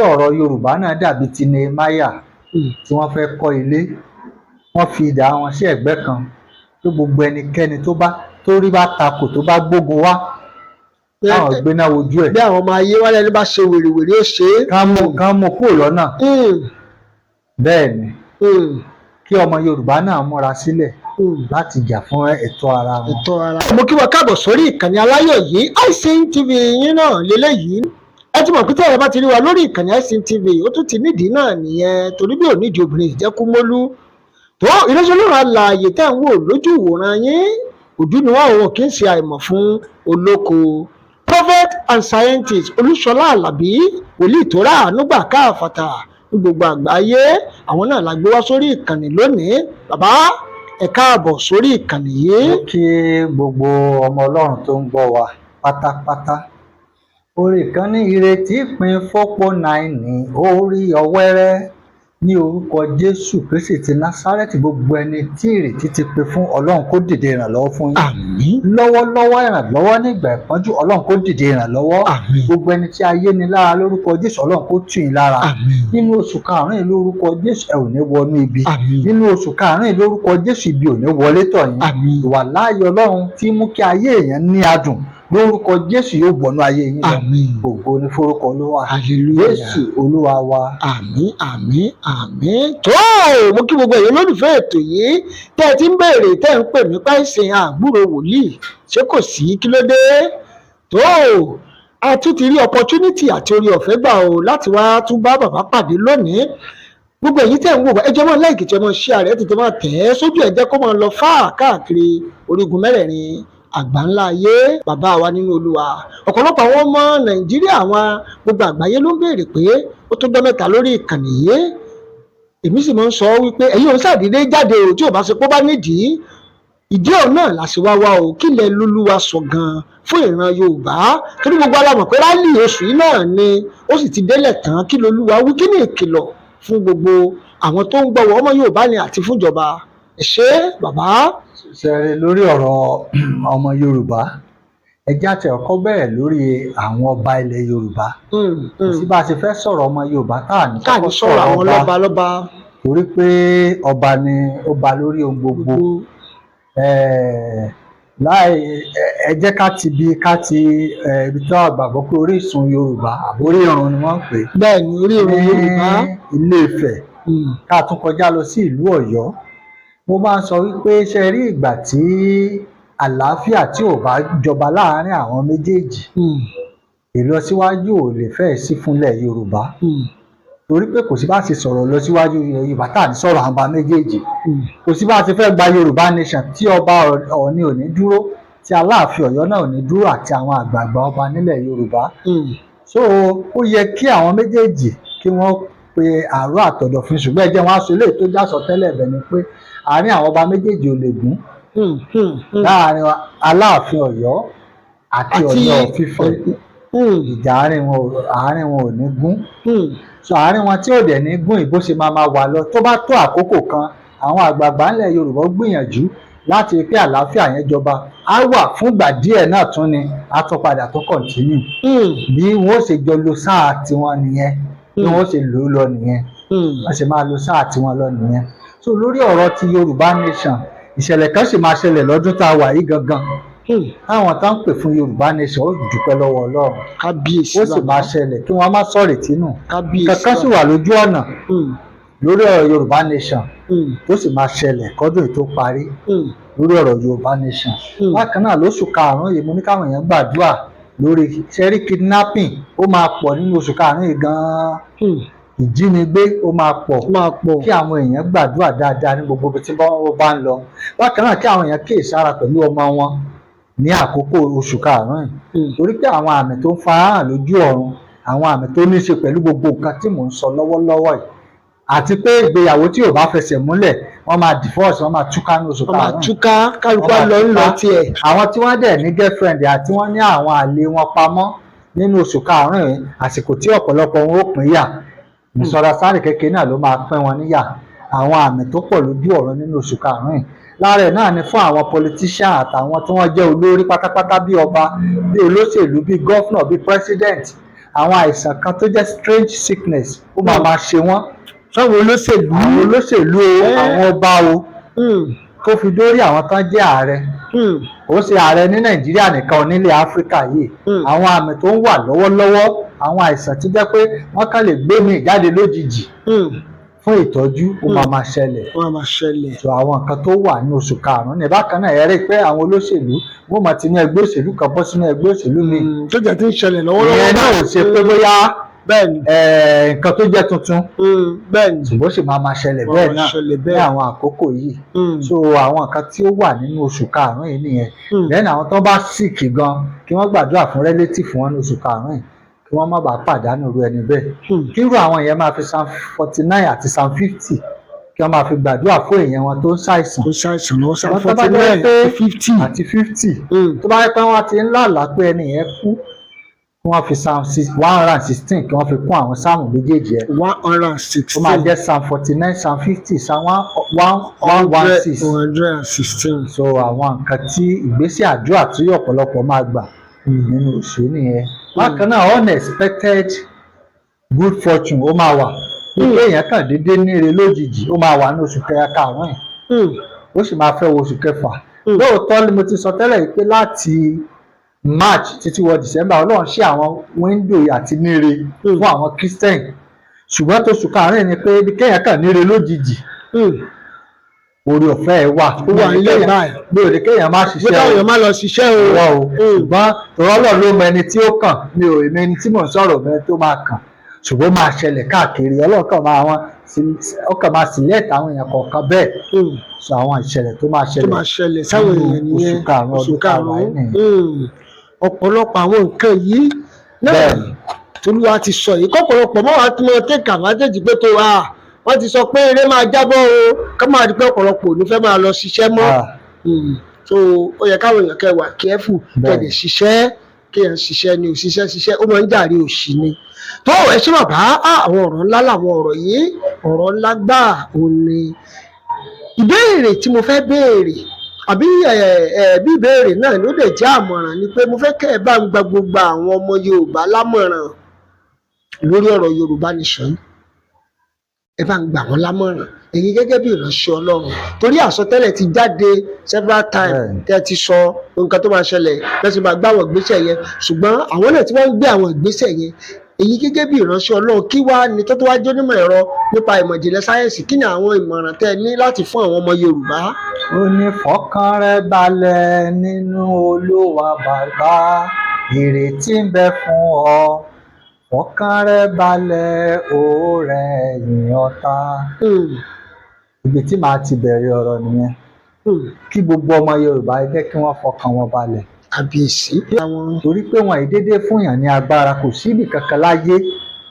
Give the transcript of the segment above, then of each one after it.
Ọ̀rọ̀ Yorùbá náà dàbí ti Nehemiah tí wọ́n fẹ́ kọ́ ilé. Wọ́n fi idà wọn sí ẹ̀gbẹ́ kan pé gbogbo ẹnikẹ́ni tó bá tó rí bá takò, tó bá gbógun wá, káwọn gbéná wojú ẹ̀. Bí àwọn ọmọ ayé wálé, ẹni bá ṣe wèrèwèrè ó ṣe é. Kán mú kúrò lọ́nà. Bẹ́ẹ̀ ni kí ọmọ Yorùbá náà múra sílẹ̀ láti jà fún ẹ̀tọ́ ara wọn. Ẹ̀tọ́ ara. Mo kí wa káàbọ̀ sórí ìkànnì aláyọ̀ yìí, iSing TV yín náà lélẹ́yìí. Ẹ ti mọ̀ pé tí ẹ̀rọ bá ti rí wa lórí ìkànnì iSing TV, ó tún ti nídìí náà nìyẹn, torí bí ò nídìí, obìnrin ìjẹ́kúmólú tó ìránṣẹ́ Ọlọ́run alààyè tẹ́ ń wò lójú ìwòran yín, òdú ni wọ́n, òun kì í ṣe àìmọ̀ fún olóko. Prophet and scientist Olúṣọlá Àlàbí, wòlíì tó rà àánú gbà káàfàtà ní gbogbo àgbáyé, àwọn náà la gbé wá sórí ìkànnì lónìí. Bàbá, ẹ káàbọ̀ sórí ìkànnì yìí. Mo kí gbogbo ọmọ Ọlọ́run tó ń gbọ́ wa pátápátá. Orin kan ní ìrètí pin fọ́pọ̀ náírà orí ọ̀wẹ́rẹ́. Ní orúkọ Jésù Kristi ti Násárẹ́tì, gbogbo ẹni tí ìrètí ti pin fún, Ọlọ́run kó dìde ìrànlọ́wọ́ fún yín. Àmín. Lọ́wọ́lọ́wọ́, ìrànlọ́wọ́ nígbà ìpọ́njú, Ọlọ́run kó dìde ìrànlọ́wọ́. Àmín. Gbogbo ẹni tí ayé ni lára, lórúkọ Jésù, Ọlọ́run kó tù yín lára. Àmín. Nínú oṣù karùn-ún yìí, lórúkọ Jésù, ẹ ò ní wọnú ibi. Àmín. Nínú oṣù karùn-ún yìí, lórúkọ Jésù, ibi ò ní wọlé tọ̀ yín. Àmín. Ìwà láàyè Ọlọ́run tí mú kí ayé èèyàn ní adùn, lórúkọ Jésù, yóò wọnú ayé yín lọ. Àmín. Ògo ní forúkọ Olúwa. Hallelujah. Jésù Olúwa wa. Àmín, àmín, àmín. Tó mo kí gbogbo èèyàn olólùfẹ́ ètò yìí tẹ́ ẹ ti ń béèrè, tẹ́ ẹ ń pè mí páìsìn àgbúrò wòlíì, ṣé kò sí, kí ló dé? Tó a tún ti rí opportunity àti orí ọ̀fẹ́ gbà o láti wá tún bá bàbá pàdé lónìí. Gbogbo èyí tẹ́ ń wò wá, ẹ jẹ́ máa like, tẹ́ máa share rẹ̀, tètè máa tẹ̀ ẹ́ sójú ẹ̀, jẹ́ kó máa lọ fáà káàkiri orígun mẹ́rẹ̀ẹ̀rin àgbáńlá ayé. Bàbá wa nínú Olúwa, ọ̀pọ̀lọpọ̀ àwọn ọmọ Nàìjíríà, àwọn gbogbo àgbáyé ló ń béèrè pé ó tó jọ́ mẹ́ta lórí ìkànnì yìí. Èmi sì máa ń sọ wípé ẹ̀yin ò ń ṣàdédé jáde o, tí ò bá ṣe pé ó bá nídìí. Ìdí ọ̀hún náà la ṣe wá wá o. Kí lẹ lólúwa sọ gan fún ìran Yorùbá? Torí gbogbo alamọ̀ pé rally oṣù yìí náà ni ó sì ti délẹ̀ tán. Kí lolúwa wí? Kí ni ìkìlọ̀ fún gbogbo àwọn tó ń gbọ́wọ́ ọmọ Yorùbá ni àti fúnjọba? Ẹ ṣé, bàbá. Ṣẹ̀rí, lórí ọ̀rọ̀ ọmọ Yorùbá, ẹjẹ́ àti ọkọ́ bẹ̀rẹ̀ lórí àwọn ọba ilẹ̀ Yorùbá. Kò sí bá a ṣe fẹ́ sọ̀rọ̀ ọmọ Yorùbá tá à ní káàdì kọ́kọ́ sọ̀rọ̀ àwọn ọba, lọ́ba lọ́ba. Torí pé ọba ni ó ba lórí ohun gbogbo. Láì ẹ jẹ́ ká ti bi ká ti ibi tó àgbàgbọ́ pé orísun Yorùbá àbórí irun ni wọ́n ń pè é. Bẹ́ẹ̀ ni, orí ìrun ní Yorùbá. Ilé Ifẹ̀, ká tún kọjá lọ sí ìlú Ọ̀yọ́. Mo máa ń sọ wípé ṣe rí ìgbà tí àlàáfíà tí ò bá jọba láàárín àwọn méjèèjì, ìlọsíwájú ò lè fẹ́ẹ̀ sí fúnlẹ̀ Yorùbá, torí pé kò sí bá ṣe sọ̀rọ̀ lọ síwájú ilẹ̀ Yorùbá tá à ní sọ̀rọ̀ àwọn ọba méjèèjì. Kò sí bá a ti fẹ́ gba Yorùbá nation tí ọba Ọ̀ọ̀ni ò ní dúró, tí Aláàfin Ọ̀yọ́ náà ò ní dúró, àti àwọn àgbààgbà ọba nílẹ̀ Yorùbá. So ó yẹ kí àwọn méjèèjì kí wọ́n pe àrò àtọ̀dọ̀fin. Ṣùgbọ́n ẹ jẹ́ wọn aṣọ eléyìí tó jásọ tẹ́lẹ̀ bẹ̀ ni pé àárín àwọn ọba méjèèjì ò lè gún. Láàárín Aláàfin Ọ̀yọ́ àti Ọ̀ọ̀ni of Ifẹ̀, ìjà àárín wọn ò ní gún. So àárín wọn tí ò dẹ̀ ní gún, ìbò ṣe máa máa wà lọ, tó bá tó àkókò kan, àwọn àgbààgbà ńlẹ̀ Yorùbá gbìyànjú láti rí pé àlàáfíà yẹn jọba, á wà fúngbà díẹ̀ náà tún ni, á tún padà tó continue. Bí wọ́n ó ṣe jọ lo sáà tiwọn nìyẹn, bí wọ́n ó ṣe lò ó lọ nìyẹn, wọ́n ṣe máa lo sáà tiwọn lọ nìyẹn. So lórí ọ̀rọ̀ ti Yorùbá nation, ìṣẹ̀lẹ̀ kan sì máa ṣẹlẹ̀ lọ́dún tá a wà yìí gangan táwọn tá ń pè fún Yorùbá nation ó dúpẹ́ lọ́wọ́ Ọlọ́run. Kábíyèsí. Ó sì máa ṣẹlẹ̀, kí wọ́n má sọ̀rètí nù. Kábíyèsí. Kankan sì wà lójú ọ̀nà lórí ọ̀rọ̀ Yorùbá nation tó sì máa ṣẹlẹ̀ kọ́dún yìí tó parí lórí ọ̀rọ̀ Yorùbá nation. Bákan náà, lóṣù karùn-ún yìí, mo ní káwọn èèyàn gbàdúrà lórí ṣẹ́rí kidnapping. Ó máa pọ̀ nínú oṣù karùn-ún yìí gan-an. Ìjínigbé ó máa pọ̀. Máa pọ̀. Kí àwọn èèyàn gbàdúrà dáadáa ní gbogbo ibi tí wọ́n bá ń lọ. Bákan náà, kí àwọn èèyàn kíyèsára pẹ̀lú ọmọ wọn ní àkókò oṣù karùn-ún yìí, torí pé àwọn àmì tó ń farahàn lójú ọ̀run, àwọn àmì tó ní í ṣe pẹ̀lú gbogbo nǹkan tí mò ń sọ lọ́wọ́lọ́wọ́ yìí, àti pé ìgbéyàwó tí ò bá fẹsẹ̀ múlẹ̀, wọ́n máa divorce, wọ́n máa túká ní oṣù wọ́n máa karùn-ún. Túká, kálukú Wọ́n máa á lọ ń lọ túká. tiẹ̀. Àwọn tí wọ́n dẹ̀ ní girlfriend àti wọ́n ní àwọn àlè wọn pamọ́ nínú oṣù karùn-ún yìí, àsìkò tí ọ̀pọ̀lọpọ̀ wọn ó pín yà, misunderstanding kékeré náà ló máa pín wọn níyà. Àwọn àmì tó pọ̀ lójú ọ̀run nínú oṣù karùn-ún yìí, lára ẹ̀ náà ni fún àwọn politician àtàwọn tí wọ́n jẹ́ olórí pátápátá, bí ọba, bí olóṣèlú, bí governor, bí president. Àwọn àìsàn kan tó jẹ́ strange sickness, ó máa máa ṣe wọ́n. Sáwọn olóṣèlú. Àwọn olóṣèlú o, àwọn ọba o, tó fi dórí àwọn tán jẹ́ ààrẹ. Ó ṣe ààrẹ ní Nàìjíríà nìkan, nílẹ̀ Áfíríkà yìí. Àwọn àmì tó ń wà lọ́wọ́lọ́wọ́, àwọn àìsàn tó jẹ́ pé wọ́n kàn lè gbé mi jáde lójijì fún ìtọ́jú, ó máa máa ṣẹlẹ̀. Wọ́n á máa ṣẹlẹ̀. So àwọn nǹkan tó wà ní oṣù karùn-ún ní. Bákan náà, ẹ rí i pé àwọn olóṣèlú, wọ́n máa ti ní ẹgbẹ́ òṣèlú kan bọ́ sínú ẹgbẹ́ òṣèlú míì. Tó jẹ́ tí ń ṣẹlẹ̀ lọ́wọ́lọ́wọ́. Ìyẹn náà ò ṣe pé bóyá nǹkan tó jẹ́ tuntun, Bẹ́ẹ̀ni. ṣùgbọ́n ó sì máa máa ṣẹlẹ̀ Máa bẹ́ẹ̀ máa náà ṣẹlẹ̀ ní bẹ́ẹ̀. àwọn àkókò yìí. So àwọn nǹkan tí ó wà nínú oṣù karùn-ún yìí nìyẹn. Then àwọn tó bá sick gan, kí wọ́n gbàdúrà fún relative wọn ní oṣù karùn-ún yìí, kí wọ́n má bàa pàdánù irú ẹni bẹ́ẹ̀. Kírú àwọn yẹn máa fi Psalm 49 àti Psalm 50, kí wọ́n máa fi gbàdúrà fún èèyàn wọn tó ń ṣàìsàn. Tó ṣàìsàn lọ́wọ́, Psalm Àwọn tó bá forty jẹ́ nine pé àti 50. Àti 50. Tó bá yẹ pé wọ́n ti ń lálàá pé ẹni yẹn kú, kí wọ́n fi Psalm 116, kí wọ́n fi kún àwọn sáàmù méjèèjì yẹn. 116. Ó máa jẹ́ Psalm 49, Psalm 50, Psalm one one one one six. 116. So àwọn nǹkan tí ìgbésẹ̀ àdúrà tí ọ̀pọ̀lọpọ̀ máa gbà nínú oṣù nìyẹn. Bákan náà, unexpected good fortune, ó máa wà wípé èèyàn kàn déédéé níre lójijì, ó máa wà ní oṣù karùn-ún yìí. Ó sì máa fẹ́ wo oṣù kẹfà. Lóòótọ́ ni mo ti sọ tẹ́lẹ̀ yìí pé láti March títí wọ December, Ọlọ́run ṣí àwọn window àti níre fún àwọn Christian, ṣùgbọ́n tóṣù karùn-ún ni pé bí kéèyàn kàn níre lójijì, oore ọ̀fẹ́ ẹ̀ wà. Ó wà nílẹ̀ báyìí. Mi ò ní kéèyàn má Bí ṣiṣẹ́ káwọn o. èèyàn má lọ ṣiṣẹ́ o. Irọ́ o. Ṣùgbọ́n tòrọ́lọ̀ ló mọ ẹni tí ó kàn. Mi ò èmi ẹni tí mò ń sọ̀rọ̀ mọ ẹni tó máa kàn, ṣùgbọ́n ó máa ṣẹlẹ̀ káàkiri. Ọlọ́run kàn máa wọn, ó kàn máa select àwọn èèyàn kọ̀ọ̀kan bẹ́ẹ̀. So àwọn ìṣẹ̀lẹ̀ tó máa Tó ṣẹlẹ̀ máa ṣẹlẹ̀ sáwọn nínú èèyàn nìyẹn. oṣù karùn-ún Oṣù ọdún karùn-ún karùn-ún. nìyẹn. Ọ̀pọ̀lọpọ̀ àwọn nǹkan yìí náà tolúwa ti sọ yìí, kọ́pọ̀lọpọ̀ mọ́ wàá tún mọ́ take advantage pé tó wà, wọ́n ti sọ pé eré máa jábọ́ o, ká máa di pé ọ̀pọ̀lọpọ̀ ò ní fẹ́ máa lọ ṣiṣẹ́ mọ́. So ó yẹ káwọn èèyàn kẹ́ wà careful, kẹ́ẹ̀dẹ̀ ṣiṣẹ́, kéèyàn ṣiṣẹ́ ni. Òṣìṣẹ́ ṣiṣẹ́, ó máa ń jàre òṣì ni. Tó ẹ ṣé bàbá. Àwọn ọ̀rọ̀ ńlá làwọn ọ̀rọ̀ yìí, ọ̀rọ̀ ńlá gbáà òun ni. Ìbéèrè tí mo fẹ́ béèrè, àbí ẹ ẹ bí ìbéèrè náà ló dẹ̀ jẹ́ àmọ̀ràn, ni pé mo fẹ́ kẹ́ ẹ bá ń gba gbogbo àwọn ọmọ Yorùbá lámọ̀ràn lórí ọ̀rọ̀ Yorùbá Nation. Ẹ bá ń gbà wọ́n lámọ̀ràn, èyí gẹ́gẹ́ bí ìránṣẹ́ Ọlọ́run, torí àsọtẹ́lẹ̀ ti jáde several times tẹ́ ẹ ti sọ nǹkan tó máa ṣẹlẹ̀, bẹ́ẹ̀ sì máa gbá àwọn ìgbésẹ̀ yẹn. Ṣùgbọ́n àwọn náà tí wọ́n ń gbé àwọn ìgbésẹ̀ yẹn, èyí gẹ́gẹ́ bí ìránṣẹ́ Ọlọ́run, kí wá ní tó tó wá jẹ́ onímọ̀ ẹ̀rọ nípa ìmọ̀ ìjìnlẹ̀ sáyẹ́ǹsì, kí ni àwọn ìmọ̀ràn tẹ́ ẹ ní láti fún àwọn ọmọ Yorùbá? Ó ní fọkàn rẹ balẹ̀ nínú Olúwa bàbá, ìrètí ń bẹ fún ọ. Fọkàn rẹ balẹ̀, ó rẹ̀yìn ọ̀tá. Ibi tí màá ti bẹ̀rẹ̀ ọ̀rọ̀ nìyẹn. Kí gbogbo ọmọ Yorùbá, ẹ jẹ́ kí wọ́n fọkàn wọn balẹ̀. Kàbíyèsí. Àwọn Torí pé wọn ìdédé fúnyàn ní agbára. Kò síbì kankan láyé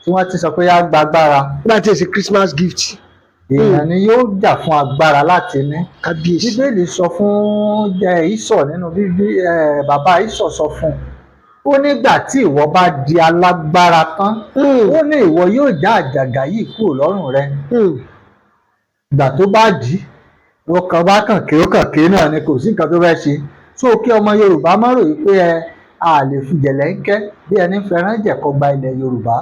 tí wọ́n ti sọ pé yá gba agbára. Nígbà tí èsì Christmas gift. Èèyàn ni yóò jà fún agbára láti ní. Kábíyèsí. Bíbélì sọ fún Ísọ̀ nínú bíbí, bàbá Ísọ̀ sọ fún un, ó nígbà tí ìwọ bá di alágbára tán, ó ní ìwọ yóò já àjàgà yìí kúrò lọ́rùn rẹ. Ìgbà tó bá dì í, ó kàn bá kàn ké, ó kàn ké náà ni, kò sí nǹkan tó fẹ́ ṣe. So kí ọmọ Yorùbá má rò wípé a lè fi jẹ̀lẹ́ńkẹ́ bí ẹni fẹ́ràn jẹ̀kọ gba ilẹ̀ Yorùbá.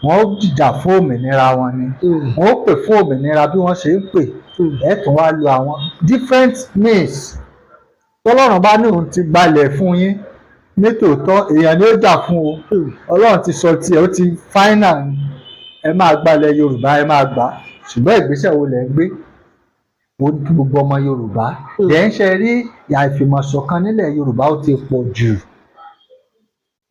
Wọ́n ó jìjà fún òmìnira wọn ni. Wọ́n ó pè fún òmìnira bí wọ́n ṣe ń pè. Ẹ̀ tún wá lo àwọn different means. Tọ́lọ́run bá ní òun ti gbalẹ̀ fún yín nítòótọ́, èèyàn ni ó jà fún o. Ọlọ́run ti sọ tiẹ̀, ó ti final ni. Ẹ máa gbalẹ̀ Yorùbá, ẹ máa gbà á, ṣùgbọ́n ìgbésẹ̀ wo lẹ̀ ń gbé? Ó ní kí gbogbo ọmọ Yorùbá dẹ̀ ń ṣe rí àìfìmọ̀ṣọ̀kan nílẹ̀ Yorùbá, ó ti pọ̀ jù,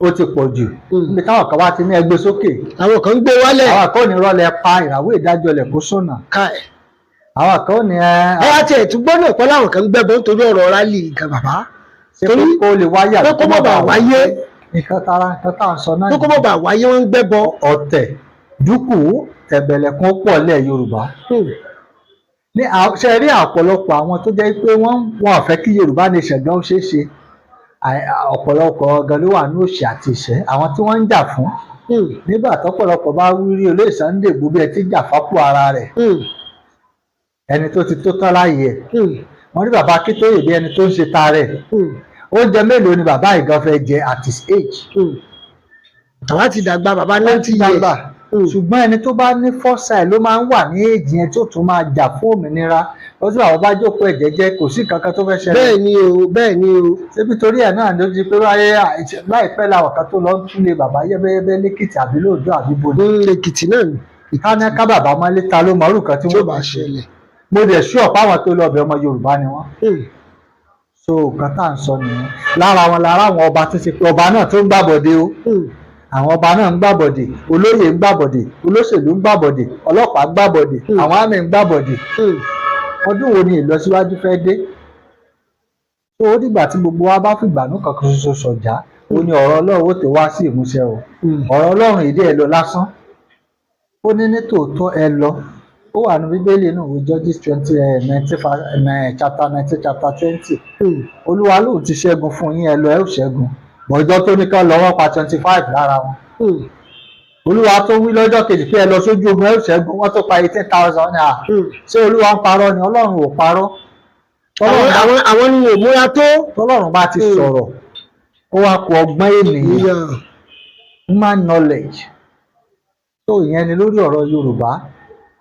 ó ti pọ̀ jù. Níbi táwọn kan bá ti ní ẹgbẹ́ sókè, Àwọn kan ń gbé wálẹ̀. àwọn kan ò ní rọlẹ̀ pa ìràwọ̀ ìdájọ́ ilẹ̀ kó sọ̀nà. Káì. Àwọn kan ò ní ẹ Ẹ á tiẹ̀ tún gbọ́dọ̀ pẹ́ láwọn kan ń gbẹ́bọ nítorí ọ̀rọ̀ rally gan, bàbá. Ṣé Torí kó lè wáyé àbí pé kó má bàa wáyé. Nǹkan tara nǹkan tá à ń sọ náà Pé kó má bàa wáyé, wọ́n ń gbẹ́bọ. Ọ̀tẹ̀ dúkù tẹ̀bẹ̀lẹ̀kún pọ̀ lẹ̀ Yorùbá. Ní ṣe rí ọ̀pọ̀lọpọ̀ àwọn tó jẹ́ pé wọ́n ò fẹ́ kí Yorùbá Nation gan ó ṣeé ṣe. Ọ̀pọ̀lọpọ̀ gan ló wà ní òṣì àti ìṣẹ́, àwọn tí wọ́n ń jà fún. Nígbà tọ́pọ̀lọpọ̀ bá wí rí olóyè Sunday Igboho bí ẹ ti ń jà fápò ara rẹ̀, ẹni tó ti tó tán láàyè ẹ̀. Wọ́n rí bàbá Akíntóyè bí ẹni tó ń ṣe ta rẹ̀. Oúnjẹ mélòó ni bàbá ìgan fẹ́ jẹ at his age? Bàbá ti dàgbà, bàbá Wọ́n 90 ti years. dàgbà. Ṣùgbọ́n ẹni tó bá ní foresight ló máa ń wà ní èjì yẹn tó tún máa jà fún òmìnira. Lọ́sí àwọn bá jókòó ẹ̀ jẹ́jẹ́, kò sí nǹkan kan tó fẹ́ ṣẹlẹ̀. Bẹ́ẹ̀ ni o, bẹ́ẹ̀ ni o. Ṣebí torí ẹ̀ náà ló di pé wáyé láìpẹ́ làwọn kan tó lọ ń túlé bàbá yẹ́bẹ́yẹ́bẹ́ lẹ́kìtì àbí lóòjọ́ àbí bòde. Èkìtì náà ni. Ká ní ká bàbá mọ́lé, ta ló mọ̀ọ́rù kan tí tí ó wọ́n bá bá ṣe. ṣẹlẹ̀. Mo dẹ̀ sú ọ̀pá àwọn tó lọ ọbẹ̀, ọmọ Yorùbá ni wọ́n. So nǹkan tá à ń sọ nìyẹn. Lára wọn, lára àwọn ọba tó ṣe pé ọba náà tó ń gbàbọ̀dé o. Àwọn ọba náà ń gbàbọ̀dé, olóyè ń gbàbọ̀dé, olóṣèlú ń gbàbọ̀dé, ọlọ́pàá ń gbàbọ̀dé, àwọn àmì ń gbàbọ̀dé. Ọdún wo ni ìlọsíwájú fẹ́ dé? Tó ó dìgbà tí gbogbo wa bá fìgbànú kankan ṣoṣo sọ̀já, ó ní ọ̀rọ̀ Ọlọ́run ó ti wá sí ìmúṣẹ o. Ọ̀rọ̀ Ọlọ́run ìdí ẹ̀ lọ lásán. Ó ní ní tòótọ́ ẹ lọ. Ó wà ní Bíbélì inú ìwé Judges twenty nineteen, chapter 19, chapter 20. Olúwa lóun ti ṣẹ́gun fún yín, ẹ lọ, ẹ ó ṣẹ́gun. Bọ̀jọ́ tó ní ká lọ, wọ́n pa 25 lára wọn. Olúwa tó wí lọ́jọ́ kejì pé ẹ lọ sójú ogun, ẹ ó ṣẹ́gun, wọ́n tó pa 18,000 ní à. Ṣé Olúwa ń parọ́ ni? Ọlọ́run ò parọ́. Àwọn ni ò múra tó. Tọ́lọ́run bá ti sọ̀rọ̀, ó wá kó ọgbọ́n ènìyàn, human knowledge. Tó ìyẹn ni lórí ọ̀rọ̀ Yorùbá,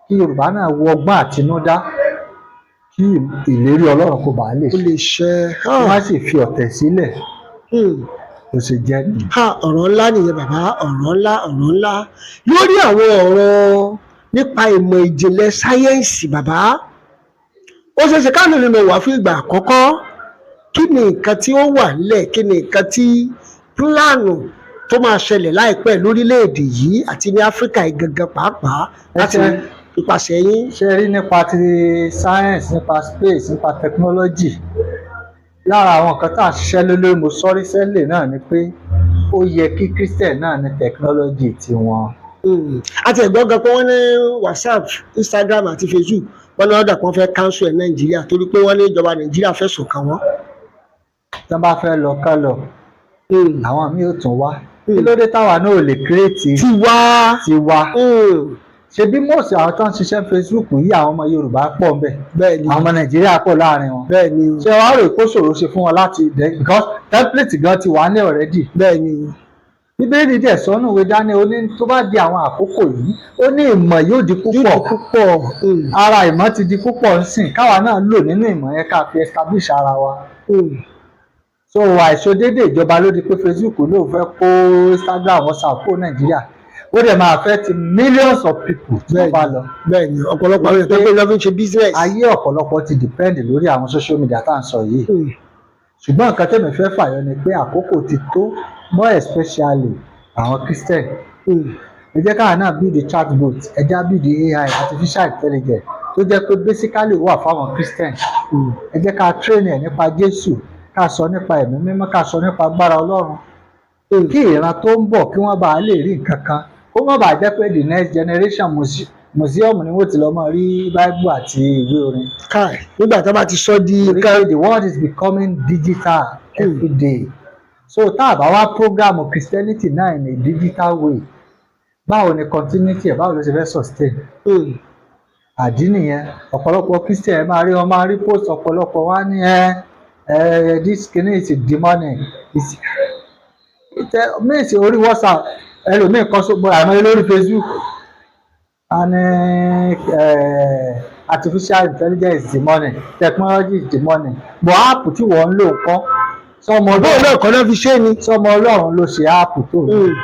kí Yorùbá náà wo ọgbọ́n àtinúdá kí ìlérí Ọlọ́run kó bàa lè Ó ṣe. lè ṣẹ. Kí wọ́n sì fi ọ̀tẹ̀ sílẹ̀. Tó ṣe jẹ́ nìyẹn. Ha, ọ̀rọ̀ ńlá nìyẹn bàbá, ọ̀rọ̀ ńlá, ọ̀rọ̀ ńlá lórí àwọn ọ̀rọ̀ nípa ìmọ̀ ìjìnlẹ̀ sáyẹ́ǹsì. Bàbá, ó ṣeé ṣe káàánú nínú wà fún ìgbà àkọ́kọ́. Kí ni nǹkan tí ó wà nílẹ̀? Kí ni nǹkan tí plan tó máa ṣẹlẹ̀ láìpẹ́ lórílẹ̀‐èdè yìí àti ní Áfíríkà yìí gangan pàápàá láti ipasẹ̀ yín? Ṣe rí nípa ti science, nípa space, nípa technology, lára àwọn nǹkan tá à ń ṣiṣẹ́ lé lórí, mo sọ recently náà ni pé ó yẹ kí Christian náà ní technology tiwọn. Àti ẹ̀gbọ́n gan pé wọ́n ní WhatsApp, Instagram àti Facebook, wọ́n ní ọ̀dà kan fẹ́ cancel ẹ̀ Nàìjíríà torí pé wọ́n ní ìjọba Nàìjíríà fẹ̀sùn kàn wọ́n. Tí wọ́n bá fẹ́ lọ, ká lọ. Àwọn míì ò tún wá. Kí ló dé táwa náà ò lè create Tiwa. tiwa? Ṣebí most àwọn tó ń ṣiṣẹ́ Facebook yìí, àwọn ọmọ Yorùbá pọ̀ ńbẹ̀. Bẹ́ẹ̀ ni. Àwọn ọmọ Nàìjíríà pọ̀ láàrin wọn. Bẹ́ẹ̀ ni. Ṣé wàá rò pé ó ṣòro ṣe fún wọn láti, because template gan ti wà ní already? Bẹ́ẹ̀ ni. Bíbélì dẹ̀ sọ́nù ìwé Daniel, ó ní tó bá di àwọn àkókò yìí, ó ní ìmọ̀ yóò di púpọ̀. Yóò di púpọ̀. Ara ìmọ̀ ti di púpọ̀ ń sìn, káwa náà lò nínú ìmọ̀ yẹn ká fi establish ara wa. So àìṣedéédé ìjọba ló di pé Facebook ló fẹ́ kó Instagram, WhatsApp kó Nàìjíríà. Ó dẹ̀ máa affect millions of people tí wọ́n bá lọ. Bẹ́ẹ̀ ni, ọ̀pọ̀lọpọ̀ àwọn èèyàn tó pé lọ́ fi ń ṣe business. Ayé ọ̀pọ̀lọpọ̀ ti depend lórí àwọn social media tá à ń sọ yìí. Ṣùgbọ́n nǹkan tẹ̀mí fẹ́ fàyọ ni pé àkókò ti tó, more especially àwọn Christian. Ẹ jẹ́ káwa náà build the chatbot, ẹ jẹ́ á build the AI, artificial intelligence, tó jẹ́ pé basically wà fáwọn Christian. Ẹ jẹ́ ká train ẹ̀ nípa Jésù, ká sọ nípa ẹ̀mí mímọ́, ká sọ nípa agbára Ọlọ́run, kí ìran tó ń bọ̀, kí wọ́n bá lè rí nǹkan kan, kó má bàa jẹ́ pé the next generation museum ni wọ́n ti lọ máa rí Bible àti ìwé orin. Káì, nígbà tó bá ti sọ di Torí pé the world is becoming digital every day. So tá a bá wá program Christianity náà in a digital way, báwo ni continuity ẹ̀, báwo ló ṣe fẹ́ sustain? Àdí nìyẹn. Ọ̀pọ̀lọpọ̀ Christian, ẹ máa rí wọn, máa rí post ọ̀pọ̀lọpọ̀ wá ní ẹ ẹ this kini is demonic, is means orí WhatsApp, ẹlòmíì kan sọ àmọ́ lórí Facebook and artificial intelligence is demonic, technology is demonic, but app tí wọ́n ń lò kọ́ sọmọ Bóun náà kọ́ náà fi ṣe ni. Sọmọ Ọlọ́run ló ṣe app tó ń lò.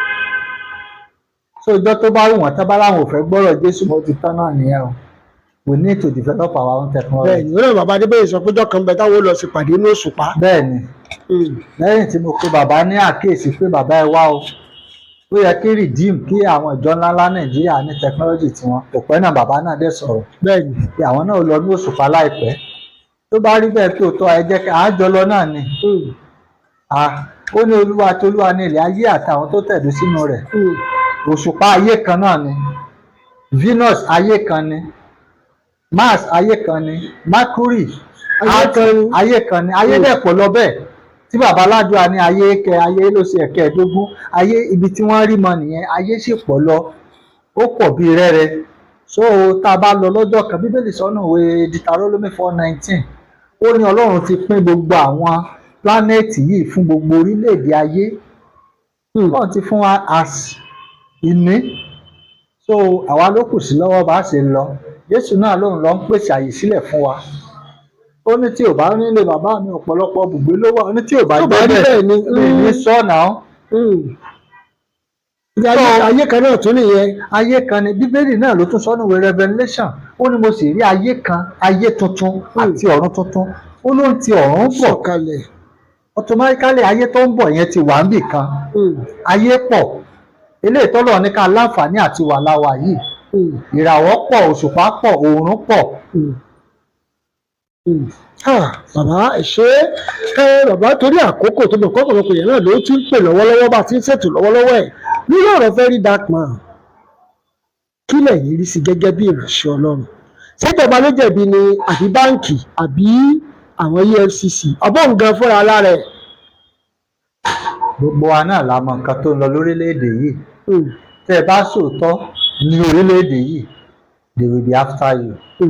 So ìjọ tó bá wù wọ́n, tán bá láwọn ò fẹ́ gbọ́rọ̀ Jésù mọ́, ti tán náà nìyẹn o. We need to develop our own technology. Bẹ́ẹ̀ni, ó náà bàbá Adébóyè sọ pé ọjọ́ kan bẹ táwọn ó lọ sí pàdé ní òṣùpá. Bẹ́ẹ̀ni. Lẹ́yìn tí mo pe bàbá ní àkíyèsí pé bàbá, ẹ wá o, ó yẹ kí Redeem, kí àwọn ìjọ ńláńlá Nàìjíríà ní technology tiwọn. Kò pẹ́ náà, bàbá náà dẹ̀ sọ̀rọ̀ pé àwọn náà lọ ní òṣùpá láìpẹ́. Tó bá rí bẹ́ẹ̀ tó tọ́, ẹ jẹ́ kí àájọ lọ náà ni. Ó ní Olúwa tó Olúwa ní ilẹ̀ ayé àtàwọn tó tẹ̀dó sínú rẹ̀. Òṣùpá ayé kan náà ni, Venus ayé kan ni, Mars ayé kan ni, Mercury Ayé kan ni. Ayé kan ni. Ayé dẹ̀ pọ̀ lọ bẹ́ẹ̀ tí bàbá aládùá ní ayé kẹ ayé ló ṣe ẹ̀kẹ́ẹ̀dógún ayé, ibi tí wọ́n rí mọ nìyẹn. Ayé sì pọ̀ lọ, ó pọ̀ bíi rẹ́rẹ́. So tá a bá lọ lọ́jọ́ kan, Bíbélì sọ́nù ìwé Deuteronomy 4:19, ó ní Ọlọ́run ti pín gbogbo àwọn planet yìí fún gbogbo orílẹ̀-èdè ayé. Ọlọ́run ti fún wa as ìní, so àwa ló kù sí lọ́wọ́ bá a ṣe lọ. Jésù náà lòun lọ ń pèsè àyè sílẹ̀ fún wa. Ó ní tí ò bá nílé bàbá mi, ọ̀pọ̀lọpọ̀ bùgbé ló wà. Ó ní tí ò bá Tó bá jẹ́ rí bẹ́ẹ̀ bẹ́ẹ̀ ni. mi ní sọ́ọ̀nà. Ayé kan náà tún nìyẹn. Ayé kan ni. Bíbélì náà ló tún sọ nínú ìwé Revelation. Ó ní mo sì rí ayé kan, ayé tuntun àti ọ̀run tuntun. Ó ló ń ti ọ̀run bọ̀. Sọ̀kalẹ̀. Automatically, ayé tó ń bọ̀ yẹn ti wà níbì kan. Ayé pọ̀. Eléyìí tọ́lọ̀ ní ká láǹfààní àti wà láwa yìí, ìràwọ̀ pọ̀, òṣùpá pọ̀, òòrùn pọ̀. Ah, bàbá, ẹ ṣé ẹ bàbá. Torí àkókò tó bọ̀, kọ́kọ́rọ́kọ́ yẹn náà ló tún ń pè lọ́wọ́lọ́wọ́ bá a ti ń ṣètò lọ́wọ́lọ́wọ́ ẹ̀ lórí ọ̀rọ̀ Very Dark Man. Kí lẹ̀yin rí sí gẹ́gẹ́ bí ìránṣẹ́ Ọlọ́run? Ṣèjọba ló jẹ̀bi ni, àbí báǹkì, àbí àwọn EFCC, àbọ̀ nǹkan fúnra lára ẹ̀? Gbogbo wa náà la mọ nǹkan tó ń lọ lórílẹ̀‐èdè yìí. Tẹ́ ẹ bá sòótọ́ ní orílẹ̀‐èdè yìí, they will be after you. Tí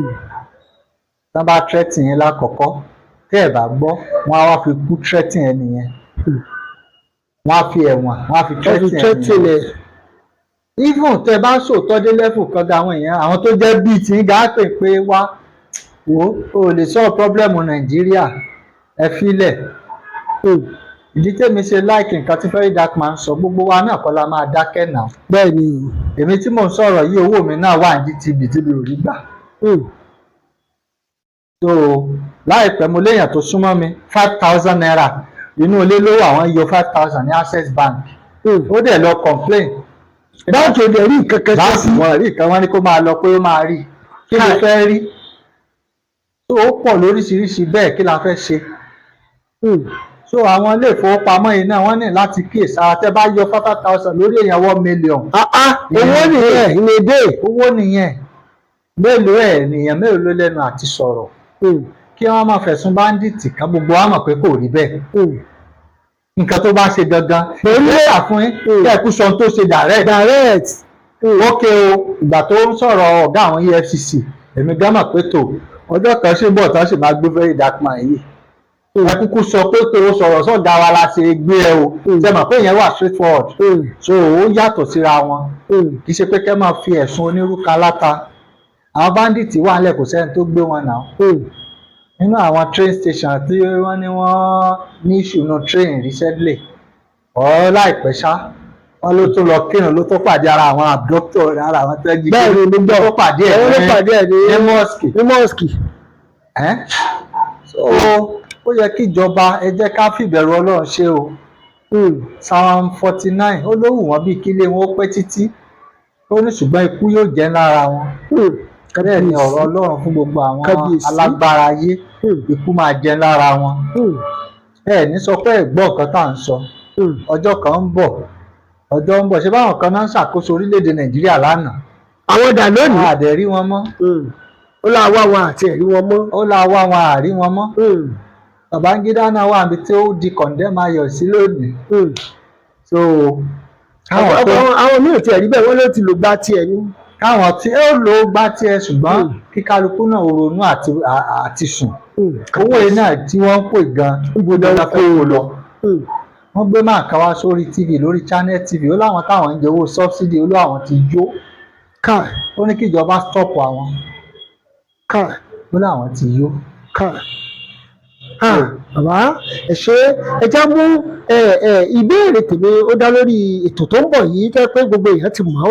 wọ́n bá threaten yín lákọ̀ọ́kọ́, tẹ́ ẹ bá gbọ́, wọ́n á wá fi kú threaten ẹ nìyẹn. Wọ́n á fi ẹ̀wọ̀n, wọ́n á fi Wọ́n fi threaten ẹ threaten nìyẹn. ẹ̀. Even tẹ́ ẹ bá sòótọ́ dé level kan gan, àwọn èèyàn, àwọn tó jẹ́ bíi tí ń ga pè pé wá wò ó, o lè solve problem Nàìjíríà, ẹ filẹ̀. Ìdí tèmi ṣe like nǹkan tí Very Dark Man sọ, gbogbo wa náà kọ́ la máa dákẹ́ náà. Bẹ́ẹ̀ ni. Èmi tí mò ń sọ̀rọ̀ yìí, owó mi náà wà ní GTB tí mi ò rí gbà. So láìpẹ́, mo léèyàn tó súnmọ́ mi, ₦5,000 inú ilé ló wà, wọ́n yọ 5,000 ní Access Bank. Ó dẹ̀ lọ complain. Báńkì ò dẹ̀ rí nǹkan kan ṣe báńkì sí. Wọn rí nǹkan, wọn ní kó máa lọ, pé ó máa rí. Kí ló fẹ́ rí? So ó pọ̀ lóríṣiríṣi bẹ́ẹ̀. Kí la fẹ́ ṣe? So àwọn ilé ìfowópamọ́ yìí náà, wọ́n ní láti kíyèsára. Tẹ́ bá yọ 5,000 lórí èèyàn, 1 million. Ah ah, owó nìyẹn in a day. Owó nìyẹn. Mélòó ẹ̀ nìyẹn? Mélòó ló lẹ́nu àti sọ̀rọ̀? Kí wọ́n máa fẹ̀sùn bandit kan, gbogbo wa mọ̀ pé kò rí bẹ́ẹ̀. Nǹkan tó bá ṣe gangan èmi kà fún yín, kí ẹ kú sọ ohun tó ṣe direct. Direct. Ókè o, ìgbà tó ń sọ̀rọ̀ ọ̀gá àwọn EFCC, èmi gan mọ̀ pé tó ọjọ́ kan ṣì ń bọ̀ tán sì máa gbé Very Dark Man yìí. Ẹ kúkú sọ pé tó o sọ̀rọ̀ sọ̀gá wa la ṣe gbé ẹ o. Ṣe mọ̀ pé ìyẹn wà straight forward? So ó yàtọ̀ síra wọn. Kì í ṣe pé kẹ́ máa fi ẹ̀sùn onírúkà láta. Àwọn bandit wà nílẹ̀, kò sẹ́ni tó gbé wọn náà. Nínú àwọn train station tí wọ́n ní wọ́n ní ìṣúná train recently ọ̀ láìpẹ́ ṣá, wọ́n ló tún lọ kírun, ló tó pàdé ara àwọn abductor, ara àwọn tó jí. Bẹ́ẹ̀ ni, mo gbọ́. Tó pàdé ẹ̀ Àwọn ló pàdé ẹ̀ ní ní mosque. Ní mosque. Ẹ́ so ó yẹ kí ìjọba, ẹ jẹ́ ká fìbẹ̀rù Ọlọ́run ṣe o. Psalm 49, ó ló wù wọ́n bíi kílé wọn ó pẹ́ títí. Ó ní ṣùgbọ́n ikú yóò jẹ́ lára wọn. Bẹ́ẹ̀ ni ọ̀rọ̀ Ọlọ́run fún gbogbo àwọn Kábíyèsí. alágbára ayé, ikú máa jẹ lára wọn. Ẹ ní sọ pé ẹ gbọ́ nǹkan tá à ń sọ. Ọjọ́ kan ń bọ̀, ọjọ́ ń bọ̀. Ṣé báwọn kan náà ń ṣàkóso orílẹ̀-èdè Nàìjíríà lánàá? Àwọn dà lónìí? A dẹ̀ rí wọn mọ́. Ó lá wá wọn àti ẹ̀rí wọn mọ́. Ó la wá wọn, àrí wọn mọ́. Babangida náà wà níbi tí ó di condemn ayọ̀ sí lónìí. So káwọn tó Àwọn míì ò tiẹ̀ rí bẹ́ẹ̀, wọ́n ló ti lò gba tiẹ̀ ní. Káwọn tí ó lò ó gbá tiẹ̀, ṣùgbọ́n kí kálukú náà ronú àti sùn. Owó yìí náà tí wọ́n ń pè gan, Níbo ló ló ń fẹ́ kó lọ? Wọ́n gbé máa kan wá sórí TV, lórí Channel TV. Ó láwọn táwọn ń jẹ owó subsidy, ó láwọn ti yó. Káì. Ó ní kí ìjọba stop àwọn. Káì. Ó láwọn ti yó. Káì. Ah, bàbá, ẹ ṣé. Ẹ já mú ẹ ẹ ìbéèrè tèmi. Ó dá lórí ètò tó ń bọ̀ yìí tẹ́ pé gbogbo èèyàn ti mọ̀,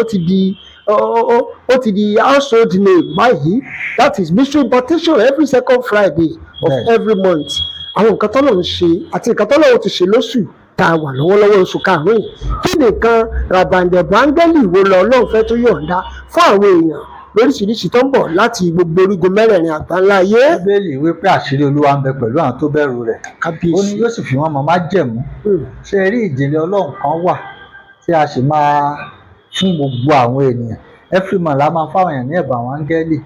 ó ti di household name báyìí, that is mystery impartation, every second Friday of every month. Àwọn nǹkan tọ́lọ̀ ń ṣe àti nǹkan tọ́lọ̀ ti ṣe lóṣù tá a wà lọ́wọ́lọ́wọ́, oṣù karùn-ún yìí, kí nìkan ràbàǹdẹ̀ báńgẹ́lì wo lọ Ọlọ́run fẹ́ tó yọ̀ǹda fún àwọn èèyàn lóríṣiríṣi tó ń bọ̀ láti gbogbo orígun mẹ́rẹ̀ẹ̀rin àgbáńlá ayé? Bíbélì wípé àṣírí Olúwa ń bẹ pẹ̀lú àwọn tó bẹ̀rù rẹ̀, ó ní Kábíyèsí. yóò sì fi wọ́n mọ májẹ̀mú. Ṣé rí ìjìnlẹ̀ Ọlọ́run kan wà tí a sì máa fún gbogbo àwọn ènìyàn. Every month la máa fáwọn èèyàn ní ẹ̀bùn àwọn áńgẹ́lì.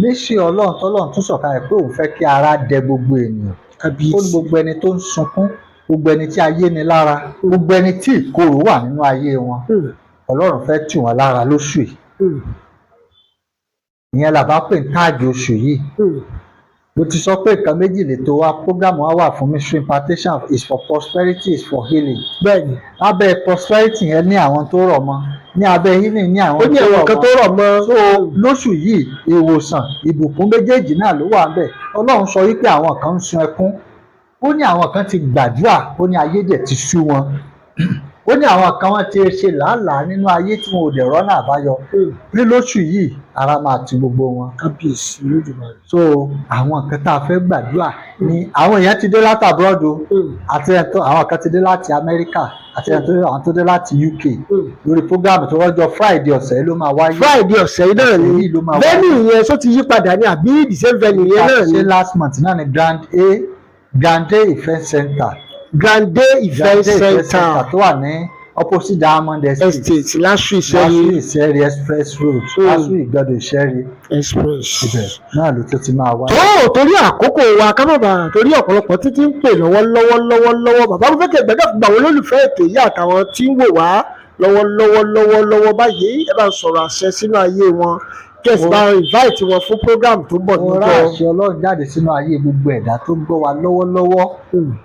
Mísì Ọlọ́run tọ́lọ́run tún sọ̀kalẹ̀ pé òun fẹ́ kí ara dẹ gbogbo ènìyàn. Ó ní gbogbo ẹni tó ń sunkún, gbogbo ẹni tí ayé ni lára, gbogbo ẹni tí ìkorò wà nínú ayé wọn, Ọlọ́run fẹ́ tù wọ́n lára lóṣù yìí. Ìyẹn làbá pè ní táàgì oṣù yìí. Mo ti sọ pé nǹkan méjì lètò wa, program wa wà fún. Mystery impartation is for prosperity, is for healing. Lábẹ́ prosperity yẹn ní àwọn tó rọ̀ mọ́, ní abẹ́ healing ní àwọn Ó ní tó àwọn rọ̀ kan mọ́. tó rọ̀ mọ́. So lóṣù yìí, ìwòsàn, ìbùkún méjèèjì náà ló wà ńbẹ̀. Ọlọ́run sọ wípé àwọn kan ń sun ẹkún, ó ní àwọn kan ti gbàdúrà, ó ní ayé dẹ̀ ti sú wọn, ó ní àwọn kan wọ́n ti ṣe làálàá nínú ayé tí wọn ò dẹ̀ rọ́nà àbáyọ. Ní lóṣù yìí, ara máa tu gbogbo wọn. Kábíyèsí Olódùmarè. So àwọn nǹkan tá a fẹ́ gbàdúrà ni àwọn èèyàn ti dé láti abroad o, àti ẹni tó àwọn kan ti dé láti Amẹ́ríkà, àti ẹni tó àwọn tó dé láti UK, lórí program tó rọ́jọ́ Friday ọ̀sẹ̀ yìí ló máa wáyé. Friday ọ̀sẹ̀ yìí náà Ọ̀sẹ̀ ni? yìí ló máa wáyé. Venue yẹn, só ti yí padà ní àbí the same venue yẹn náà ni? Ṣe last month náà ni, Grand A Event Center. Grande Event Grand A Event Center. Tó wà ní opposite Diamond Estate. Estate, LASU LASU Ìṣẹ́rí. Ìṣẹ́rí Express Road. LASU Ìgbọ́dọ̀ Ìṣẹ́rí. Express. Ibẹ̀ náà ló tó ti máa wáyé. Tó torí àkókò wa, ká má bàa torí ọ̀pọ̀lọpọ̀ títí ń pè lọ́wọ́lọ́wọ́ lọ́wọ́lọ́wọ́. Bàbá, mo fẹ́ kẹ́ gbẹ́dọ̀ fún àwọn olólùfẹ́ ètò yìí àtàwọn tí ń wò wá lọ́wọ́lọ́wọ́ lọ́wọ́lọ́wọ́ báyìí, ẹ bá ń sọ̀rọ̀ àṣẹ sínú ayé wọn, kí ẹ sì bá invite wọn fún program tó ń bọ̀ Mo rán níjọ́. àṣẹ Ọlọ́run jáde sínú ayé gbogbo ẹ̀dá tó ń gbọ́ wa lọ́wọ́lọ́wọ́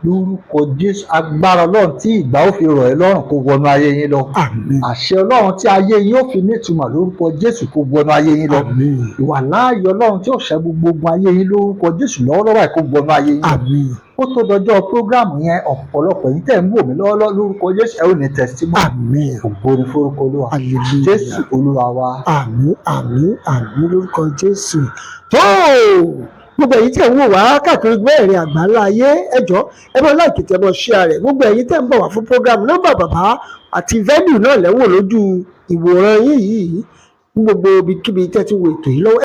lórúkọ Jésù. Agbára Ọlọ́run tí ìgbà ó fi rọ̀ ẹ́ lọ́rùn kó wọnú ayé yín lọ. Àmín. Àṣẹ Ọlọ́run tí ayé yín ó fi nítumọ̀ lórúkọ Jésù kó wọnú ayé yín lọ. Àmín. Ìwà láàyè Ọlọ́run tí ó ṣẹ́ gbogbo ogun ayé yín lórúkọ Jésù lọ́wọ́lọ́wọ́ ẹ̀ kó wọnú ayé yín lọ. Àmín. Ó tó dọjọ́ program yẹn, ọ̀pọ̀lọpọ̀ yín tẹ̀ ń wò mí lọ́wọ́lọ́wọ́ lórúkọ Jésù, ẹ ó ní testimony. Àmín. Ògo ni forúkọ Olúwa. Hallelujah. Jésù Olúwa wa. Àmín, àmín, àmín lórúkọ Jésù. Tó gbogbo ẹ̀yin tẹ̀ ń wò wá káàkiri mẹ́rin àgbáńlá ayé, ẹ jọ̀ọ́, ẹ bá like, tẹ́ bọ́ share rẹ̀. Gbogbo ẹ̀yin tẹ̀ ń bọ̀ wá fún program, nọ́mbà bàbá àti venue náà lẹ́wọ̀n lójú ìwòran yín yìí ní gbogbo ibikíbi tẹ́ ti wo ètò yìí lọ́wọ́.